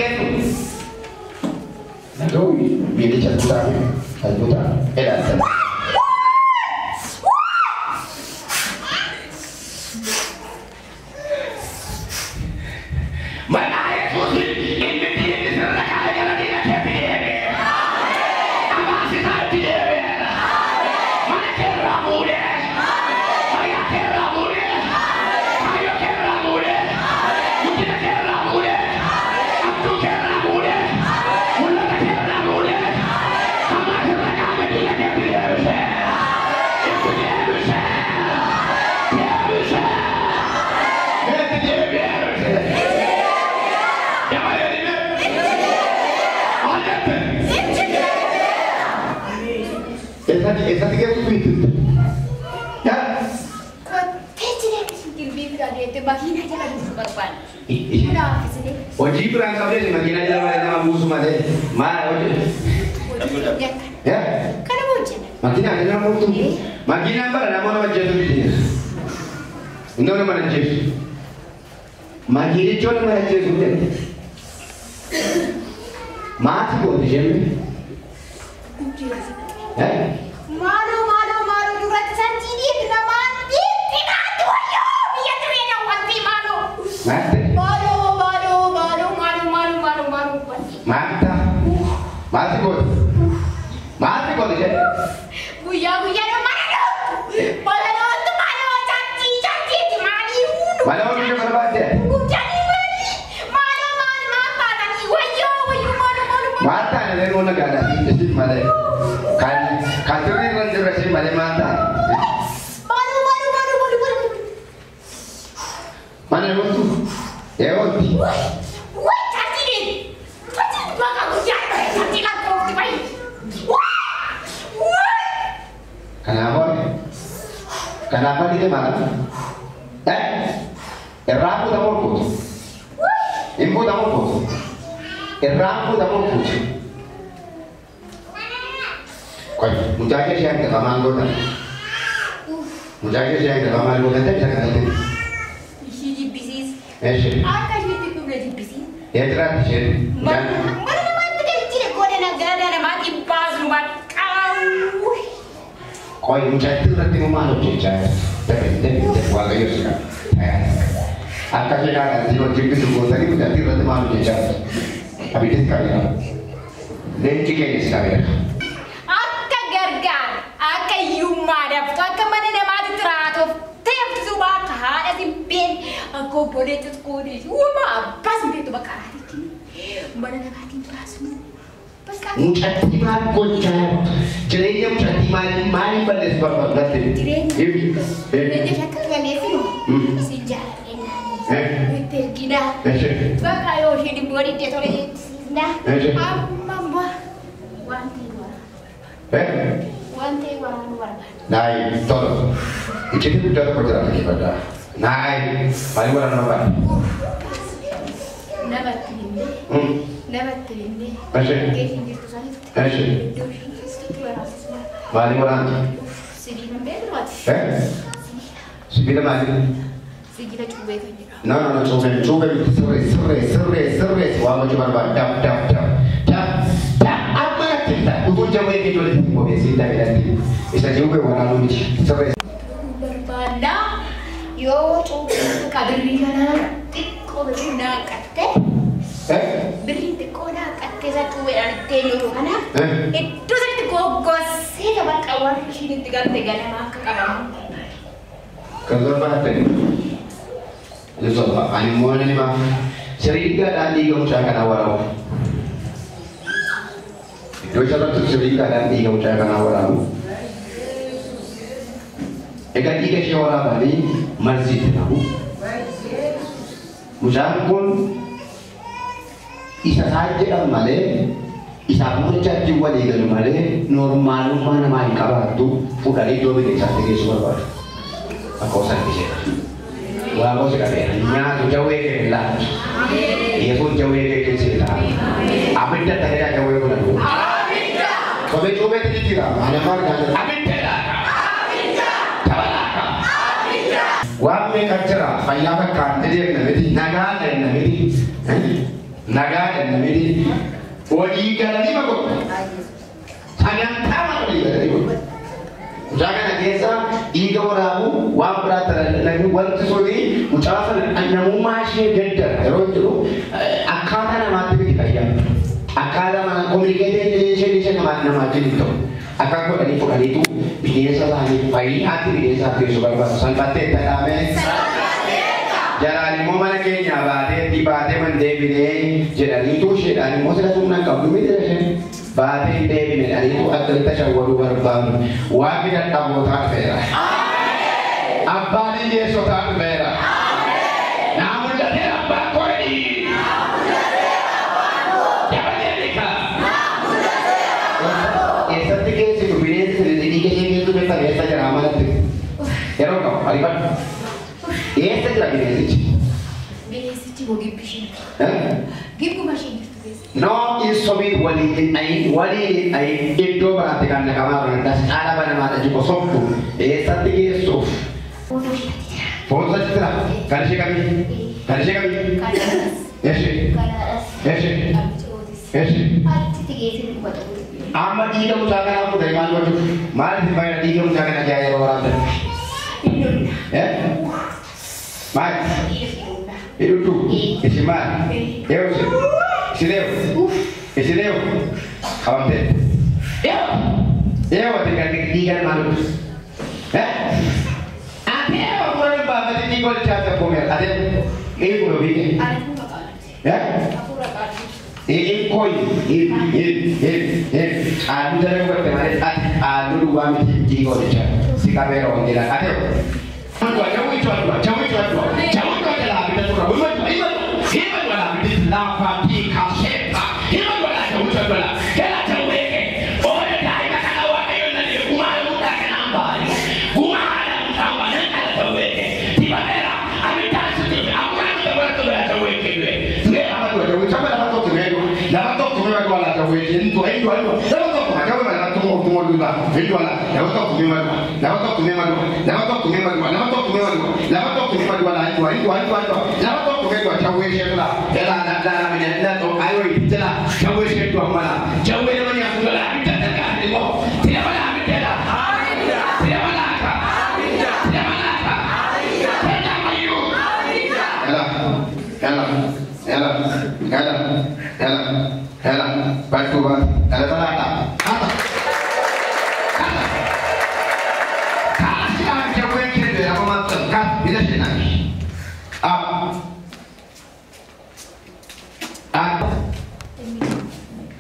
geessu? Naga'u miilicha kutaa albuutaa ilaaltan. Maqaa Yesuusiin inni diinni sirna kaa'e gara diina keetti deebi'eera. Abaarsisaa itti deebi'eera. Mana keerraa fuudhee. Fayyaa keerraa fuudhee. Kaayyoo keerraa fuudhee. Guddina keerraa fuudhee. Abduu keerraa fuudhee. Mul'ata keerraa fuudhee. Hamaa sirna kaa'e diina keetti deebiseera. Itti deebiseera. Deebiseera. Itti deebi'eera. Eessatti geessu biitti? Yaa? Makiinaa jala buusuu barbaanne. Kanaafis Hojii biraan qabdee makiinaa jala malee nama buusu malee maal hojii? Hojii Yaa? kana hojjenna. Makiinaa jala nama buusu? Makiinaan bara namoota hojjetu miti. Inni nama ajjeesu. Makiinichoo nama ajjeesu jette. Maati gooti isheen? Maaloo maaloo maaloo duratti santiin namaan dhiitti wayyoo biyya tiree wanti maaloo. Maate? Maaloo maaloo maaloo maaloo maaloo maaloo maaloo wanti. Maata? Maati gooti? Maati gooti isheen? Guyyaa guyyaa mana dhoottu. Mana dhoottu maaloo chaachii chaachiitti maalii huundu. Mana hojii barbaadde? Guddaanii maalii maaloo maal maal baatanii wayyoo wayyoo maaloo maaloo maaloo. Maal taane reeroo nagaadhaa isin malee. Kan kan sirrii irra hin jirre isin malee maal taane? Maaloo maaloo maaloo maaloo maaloo. Mana eegotu? Eegotti? Wai chaachii chaachii bakka guyyaa chaachii kan koofti bayi. Wai. Kanaafuu kanaafuu ni maal? Irraa fuudhamoo fuutu? Hin fuudhamoo fuutu? Irraa fuudhamoo fuutu? Qoy mucaa kee ishee hangafa maal goota? Mucaa kee ishee hangafa maal goota? Isa kanatti. Ishii jibbisiis. Eeshi. Akka isheetti dhumna jibbisiis. Yaa jiraatti isheen. Mana namaatti galchine godina gara namaatti baasnu baqqaa'u. Qoy mucattii irratti immoo maal hojjechaa jirti? Dabe dabe dabe Waaqayyo si qaba. Akka ishee kaadhaan hojii bitu gootanii mucattii irratti maal hojjechaa jirti? Abiddis qabeera. Leenci keenya si qabeera. Akka gargaar, akka hiyyummaa dhabdu, akka mana namaatti xiraatuuf teeftu bakka haadha sin beekne, akka obboleettis koodee uumaa abbaas hin beektu bakka haadha mana namaatiin baasnu. Bakka Mucattii maal gochaa jirtu? Jireenya mucattii maaliin maaliin balleessu barbaadde? Jireenya jireenya akka balleessinu si jaalladha. Itti ergina. Bakka yoo isheen immoo diddee tole jettisiisna. Amma immoo waan ta'e waraana. Waan ta'e waraanuu barbaada. Naay tolo. Iccitii guddaa tokko jira dhaggeeffadhaa. Naay maaliin waraana barbaada? Namatti himnee. Namatti himnee. Geessin jirtu sanitti. Iddoo isheen jirtutti waraabsisuu barbaada. Maaliin waraantu? Sibiila hin beeknu ati. Sibiila maaliin? Sibiila cuubee kan jedhamu. No, no, no, cuubee cuubee miti sirree sirree sirree sirree waan gochuu barbaada. Dab dab dab dab dab amma natti himta. Utuu jawwee kee ijoollee itti bobeessee dhabee natti. Isa cuubee waraanuu miti sirree. Barbaada yoo cuubee qabirrii kanaa xiqqoo birrii naa qatte. Birrii xiqqoo naa qatte isa cuubeedhaan ittiin yeroo kana iddoo sanitti goggossee bakka warri ishiin itti galte ganama akka qabamu barbaada. Kan barbaadde. Soba, ani immoo nan himaa. Siriidhaadhaan dhiiga mucaa kanaa waraabu. Iddoo isarratti siriidhaadhaan dhiiga mucaa kanaa waraabu. Egaa dhiiga ishee waraabanii marziitti naqu. Mucaan kun isa isaan jedhan malee isaaf muchaatti walii galu malee normaalummaa namaa hin qabaattu fuudhanii iddoo bineensaatti geessuu barbaadu. Akka osoo ishee. Waaqoo si qabeera. Nyaatu jawwee kee hin laatu. Yesuus jawwee kee keessa hin laatu. Abidda ta'eera jawwee kun aduu. Sobee cuubeetti jijjiira. Ani amma argaa jira. Abidda laata. Tabalaaka. Waan meeqa jira fayyaa fakkaatti deemna miti nagaa deemna miti. Nagaa kennamee walii galanii magodhu. Sagantaa walii galanii godhu. Mucaa kana keessa dhiiga waraabuu waan biraa tajaajilanii wanti suni mucaa sana namummaa ishee gaddara yeroo jiru akkaataa namaatti miti fayyadu. Akkaataa mana kominikeetii isheen ishee namaa wajjin ta'u. Akka godhanii fudhaniitu bineensa isaanii fayyaatti bineensaaf geessu barbaadu. Salphattee itti dhadhaame. Jaraan immoo mana keenyaa baatee baatee man deebinee jedhaniitu isheedhaan immoo sila humna hin qabdu miti isheen. Baatee hin deebine jedhaniitu akkamitti shawwaduu barbaadu. Waaqni dadhabootaa dhufeera. Abbaan hiyyeessotaa dhufeera. Naa mul'ateera abbaan koo jedhi. Dabalee beekaa. Eessatti geessitu bineensi dhiiga ishee geessu beektan eessa jira manatti? Yeroo qabu ariifadhu. Eessa jira bineensichi? Bineensichi moo gibbi isheen? Gibbuma isheen jirtu keessa. No isobii waliin hin dhayin waliin hin dhayin iddoo biraatti kan naqamaa turan das caala banamaadha jiru sokku eessatti geessuuf? Footoo isheetti jira. Footoo isheetti jira. Kan ishee kamii? Kan ishee kamii? Kanaadhas. Eshi. Kanaadhas. Eshi. Abicootis. Eshi. Achitti geessanii qubatu. Amma dhiiga mucaa kanaa fuudhee maal gochuuf? Maal isin fayyada dhiiga mucaa kana ja'a yeroo waraabdan? Inni Eh? Maal? Dhiiga fiduudha. Hidhuutu? Isin maal? Eewu isin? Isin eewu? Isin eewu? Qabamtee? Eewu! Eewu ati kan dhiiga maal godhu? Eh? Ati eewu fuula baafate dhiiga walitti haasa koomeera. Ati eewu kun ofii kee? Ani hafuura qaalluuti. Eh? Hafuura qaalluuti. Koi, Aadu jala godhatte malee ati aaduu duwwaa miti dhiiga walitti si qabeera wangeelaa. Ati eewu?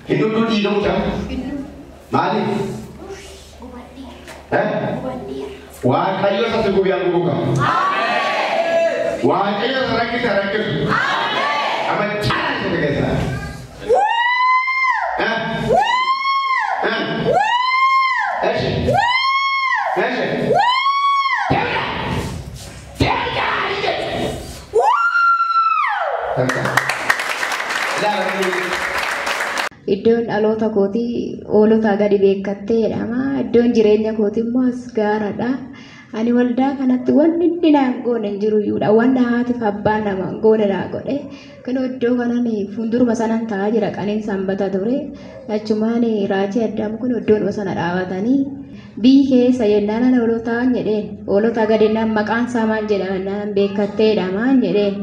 Hidduutu dhiiga mucaa. Maaliif? Waaqayyo isa si gubee haguugu qaba. Waaqayyo isa rakkise rakkisu. Amma caalaa isa keessa. Eshi. Eshi. Deemna. Deemna. Deemna. Iddoon dhaloota kootii hoolotaa gadi beekattee jedhama. Iddoon jireenya kootii immoo as gaaradha. Ani waldaa kanatti wanni inni naan goone hin jiru iyyuudha. Wanna haatiif abbaan nama goone naa godhe. Kunoo iddoo kanan fuulduruma sanan taa'aa jira. Qaneen sanbata ture. Achumaan raajii Addaam kun iddoonuma sana dhaabatanii biyyi keessa jennaan ana hoolotaan jedheen. Hoolotaa gadi jennaan maqaan isaa maal jedhama jennaan beekattee jedhamaan jedheen.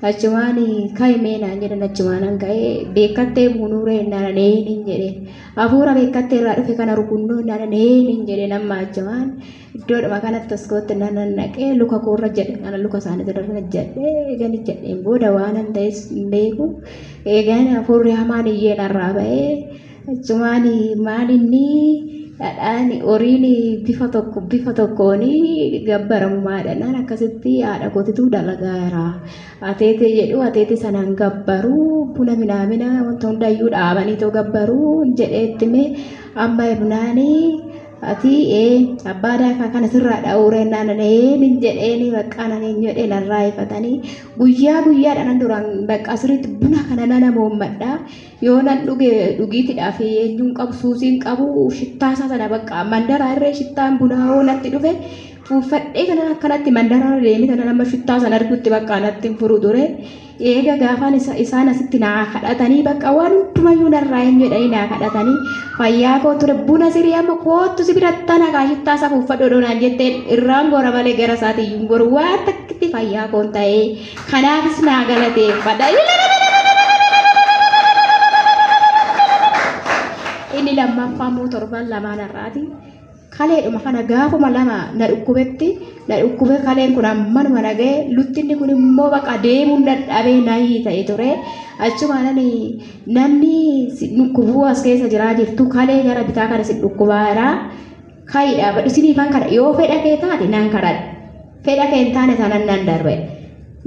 Achumaan ka'imee naan jedhan achumaan ka'ee beekattee buunuuree naan eenin jedheen. Hafuura beekattee irraa dhufe kana rukunnoo naan eenin jedheen amma achumaan iddoodhuma kanatti as kootti naan naqee luka koorra jedhe kana luka isaanii irra jedhee eegan jedheen booda waan an ta'es hin beeku. Eegan hafuurri hamaan iyyee narraa ba'ee achumaan maal inni dhadhaan horiin bifa tokko bifa tokkoon gabbaramu maadha akkasitti haadha kootitu dalagaa jira. Ateetee jedhu ateetee sanaan gabbaruu buna minaamina wanta hundayyuu dhaabanii too gabbaruu jedheetti mee amma ibnaanii ati abbaa daakaa kana sirraa dha'uuree naan eenin jedheeni bakka naan hin jedhee narraa ifatanii guyyaa guyyaadhaan duraan bakka asirratti buna kana nana moommadha. Yoo nan dhuge dhugiitidhaaf eenyuun qabu suusiin qabu shittaa isaa sana bakka mandaraa irree shittaan bunaa hoo natti dhufe Fuuffadhee kana akkanatti mandara deemee kana nama shittaa sana argutti bakka anatti hin furu ture. Eega gaafaan isaan asitti naa kadhatanii bakka waan hundumayyuu narraa hin jedhanii naa kadhatanii fayyaa koo ture buna sirii amma koottu si biratti nagaa shittaa isaa fuuffadhu odoo naan jetteen irraan gora malee gara isaatii hin goru waan takkitti fayyaa koon ta'ee kanaafis naa galateeffadha. Inni lammaffaa immoo torban lamaan har'aati. Kaleedhuma kana gaafuma lama na dhukkubetti na dhukkube kaleen kun ammanuma na ga'e luttinni kun immoo baqa deemuun dadhabee nayii ta'e ture. Achumaan namni si dhukkubuu as keessa jiraa jirtu kalee gara bitaa kana si dhukkubaa jira. Kayi dhaabadhu isiniifan kadha yoo fedha kee taate nan kadhadha. Fedha kee hin taane taanaan nan darbe.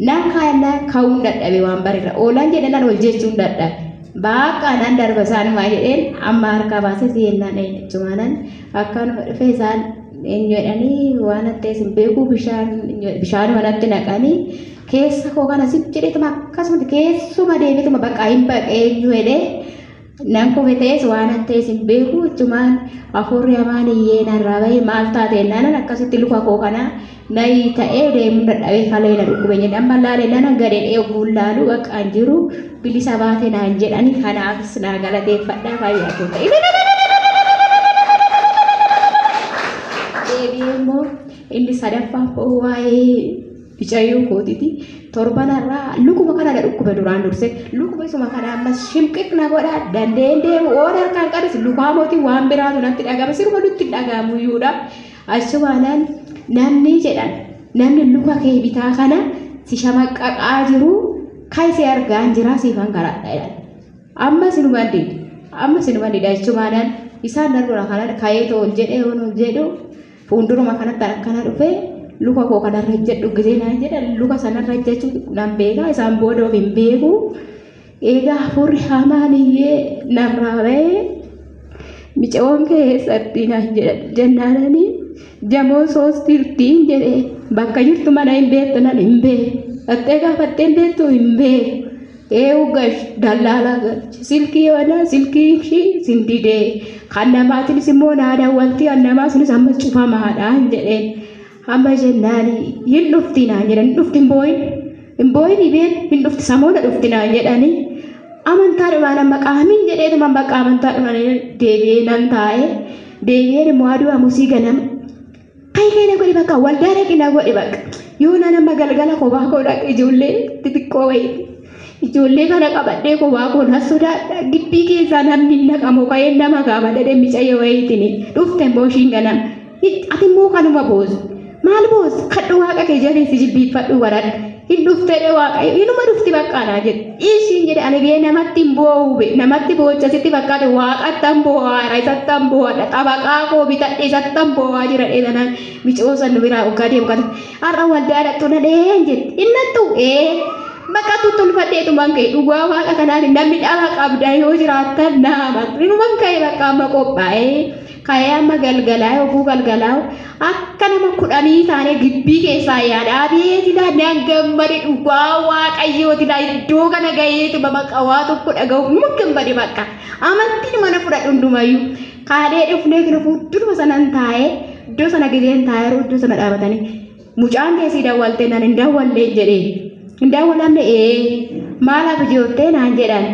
Nan kaayannaa ka'uun dadhabe waan barirra oolan jedhe nan ol jechuun dadhabe. Bakka nan darba isaanumaa jedheen amma harkaa baasee si'ennaan eenyuchumaanan akkanuma dhufee isaan eenyu jedhanii waan ta'ees hin beeku bishaanuma natti naqanii keessa koo kana si jedheetuma akkasumatti keessuma deebiituma bakka hin baqe eenyu jedhee nan kufe ta'es waan ta'ees hin beeku jechumaan hafuurri hamaan iyyee narraa bahee maal taate naanan akkasitti luka koo kana nayi ta'ee deemuun dadhabee kalee na dhukkube jedhe amma laalee nanan gadee dheeguun laalu bakka hin jiru bilisa baate naan jedhani kanaafis naa galateeffadhaa fayyaa koo ta'e. Deebi'ee immoo inni sadaffaa koo waa'ee bicayyuu kootiiti. Torbanarraa lukuma kana na dhukkube duraan durse lukuma isuma kana ammas shimqiq na godha dandeen deemu oon harkaan qabis lukaa mootii waan biraatu natti dhagama sirba nutti dhagamu iyyuudha. Achumaanaan namni jedhan namni luka kee bitaa kana si shamaqqaqaa jiru kan si argaan jira siifan karadha jedhan. Amma sinumaan dide amma sinumaan dide achumaanaan isaan darbuna kana ka'ee ol jedhee ol jedhu fuulduruma kanatti akkana dhufee luka koo kanarra jedhu gisee naan jedhan luka sanarra jechuu nan beeka isaan booda of hin beeku. Egaa hafuurri hamaan iyyee narraa bahee micoon keessatti naan jedhan jennaananii jamoo soostirtiin jedhee bakka jirtu mana hin beektu nan hin beeku. Dhattee gaafattee hin beektu hin beeku. Eewu gash dallaalaa galchi silkii wana silkii ishii sin didee kan namaatiinis immoo naa daawwaltii kan namaa sunis amma cufamaadha hin jedheen. Amma jennaani hin dhufti naan jedhan hin dhufti hin boo'in hin boo'in dhibeen hin dhufti samoona dhufti naan jedhanii amantaadhumaan amma qaamiin jedheetuma bakka amantaadhumaan deebi'ee nan taa'e deebi'een immoo aduu amusii ganama kai kai na godhi bakka waldaa dhaqi na godhi bakka yoo nan amma galgala kophaa koo dhaqe ijoollee xixiqqoo wayiiti ijoollee kana qabadhee kophaa koo na sodaadha gibbii keessaa namni naqamu ka'ee nama gaafadha micayyoo wayiitiin dhufte immoo ishiin ganama ati immoo kanuma boosu maal boosu kadhu waaqa kee jabeessi jilbiiffadhu baradhu hin dhuftee waaqayyo inuma dhufti bakkaanaa jedhe ishiin jedhe ani bee namatti hin boo'u be namatti boochasitti fakkaate waaqattan boo'aara isattan boo'adha xabaqaa koo bitadhe isattan boo'aa jira dheedanaan micoosan nu biraa oggaa deemu kata har'a waldaa dhaqxu na dheen jette innattu ee bakka tuttulfadheetumaan ka'e dhugaa waaqa kanaati namni dhaba qabda yoo jiraattan naama inuman ka'e bakka amma qophaa'ee ka'ee amma galgalaa yogguu galgalaa akka nama kudhanii taanee gibbii keessaa yaada abeeti naan gammade dhugaa waaqayyooti laa iddoo kana gaheetuma maqaa waa tokko dhaga'u numa gammade bakka amantiin mana fudhadhu hundumayyuu kaadhee dhufnee kana fuulduruma sanan taa'ee iddoo sana gizeen taa'ee iddoo sana dhaabatanii mucaan keessii dawwaltee naan hin dawwallee jedhee hin dawwalamne ee maalaaf ijoottee naan jedhan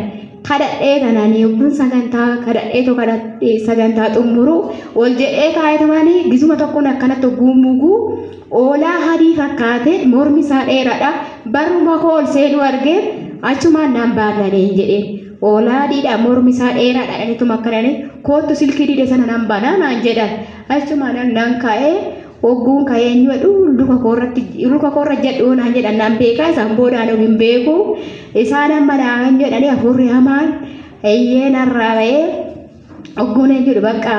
kadhadhee kanaan yookiin sagantaa kadhadheetu kadhadhee sagantaa xumuru ol jedhee taa'etumanii gisuma tokkoon akkanatti guumuguu oolaa hadii fakkaate mormi isaa dheeraadha baruma koo ol seenuu argee achumaan naan baananeen jedheen oolaa adiidha mormi isaa dheeraadha dhanituma akkananii koottu silkii dide sana naan banaa naan jedhan achumaan naan ka'ee hogguun ka'ee eenyu jedhu luka koorra jedhu naan jedhan naan beekaa isaan boodaan of hin beeku isaan amma naan jedhanii hafuurri hamaan eeyyee narraa ba'ee hogguun eenyu jedhu bakka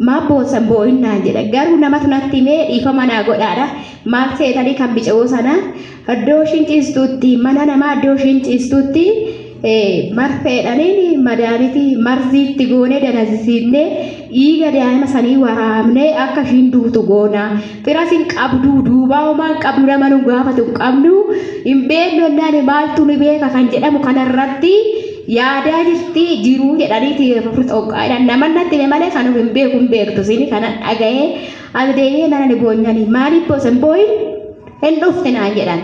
maa boosan boo'in naan jedha garuu namatu natti himee dhiifama naa godhaadha maal seetanii kan bica'uu sana iddoo ishiin ciistutti mana namaa iddoo ishiin ciistutti marfeedhaniin madaalitii marziitti goonee danasisiifnee dhiiga daa'ima sanii waraabnee akka ishiin duutu goona. Firas hin qabdu duubaa homaa hin qabdu nama nu gaafatu hin qabnu hin beeknu jennaan maaltu nu beeka kan jedhamu kanarratti Yaadaa jirti jiruu jedhaniiti furxooqqaadhaan nama natti hime malee kan hin beeku hin beektu sini kana dhaga'ee as deebi'ee mana ni boonyanii maaliif boosan booyin hin dhufte naan jedhan.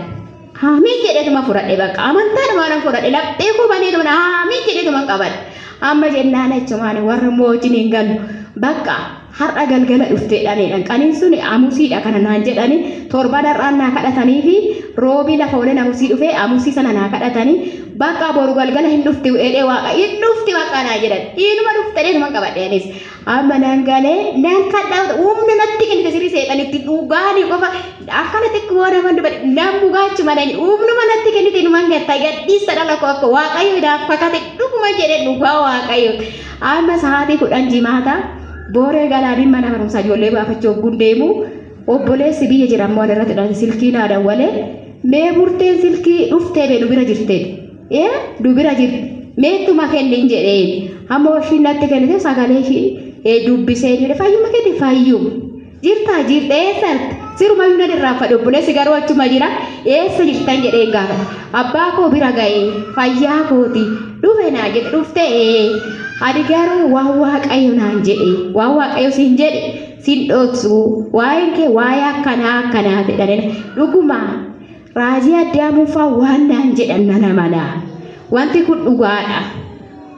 Haamiin jedheetuma fudhadhe bakka amantaadhuma nan fudhadhe laphee koo baneetuma haamiin jedheetuma qabadhe. Amma jennaan achumaan warra immoo wajjin hin galu bakka har'a galgala dhufteedhaan qaniin sun amusiidha kana naan jedhani torban har'aan naa kadhatanii fi roobii lafa oolee amusii dhufee amusii sana naa kadhatanii bakka boru galgala hin dhufti jedhee waaqa hin dhufti waaqa naa jedhan inuma dhufte qabadhe anis amma naan galee naan kadhaa humna natti kennite sirrii seexanitti dhugaanii qofa akkana xiqqoo nama dubbate nan bugaachu malee humnuma natti kennite inuman gatta gadhiisa dhala koo akka waaqayyo naaf kakate dhuguma jedhe dhugaa waaqayyo amma sa'aatii 10 jimaata booree galaaniin mana barumsaa ijoollee baafachuuf gundeemu obboleessi biyya jira ammoo irratti dhalate silkii naa dawwalee mee murteen silkii dhuftee bee nu bira jirtee nu bira jirti meettuma kennin jedheen amma ishiin natti kennite sagalee ishii dubbisee jedhe fayyuma kenne fayyuma jirtaa jirta eessatti sirumayyuu nan irraanfadhe obboleessi garuu achuma jira eessa jirtan jedheen gaafadhe abbaa koo bira ga'ee fayyaa kooti dhufe naa jedhe dhuftee ani garuu waan waaqayyo naan jedhe waan waaqayyo siin jedhe siin dhoksu waa'een kee waa'ee akkanaa akkanaa jedhanii dhuguma raajii Addaamuu waan naan jedhan nana manaa wanti kun dhugaadha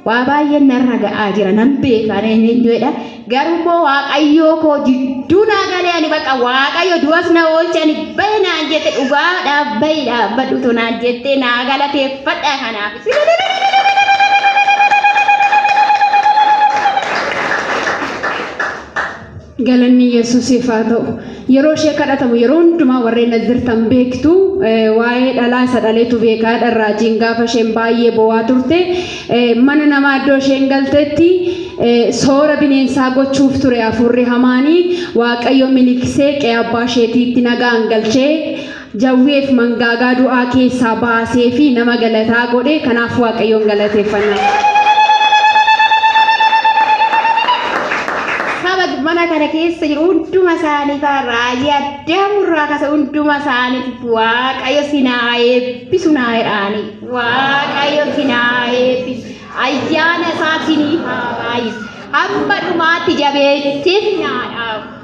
waa baay'een narra ga'aa jira nan beeka jedha garuu immoo waaqayyoo koo jidduu naa galee ani bakka waaqayyo du'as na oolche ani bahe naan jette dhugaadhaaf bahi dhaabbadhutu naan jette naa galateeffadha kanaaf. Galanni Yesuusiif haa ta'u. Yeroo ishee kadhatamu yeroo hundumaa warreen as jirtan beektu waa'ee dhalaa isa dhaleetu beekaadha. Raajiin gaafa isheen baay'ee bo'aa turte mana namaa iddoo isheen galtetti soora bineensaa gochuuf ture hafuurri hamaanii waaqayyo miliksee qe'ee abbaa isheetiitti nagaan galchee jawweef mangaagaa du'aa keessaa baasee fi nama galataa godhe kanaaf waaqayyoon galateeffanna. Mana kana keessa jiru hunduma isaaniif raajii Addaamurraa kasa hunduma isaaniif waaqayyo sinaa eebbisu naa jedhaani waaqayyo sinaa eebbisu ayyaana isaa siniif haa baay'isu hamma dhumaatti jabeessee sinaa dhaabu.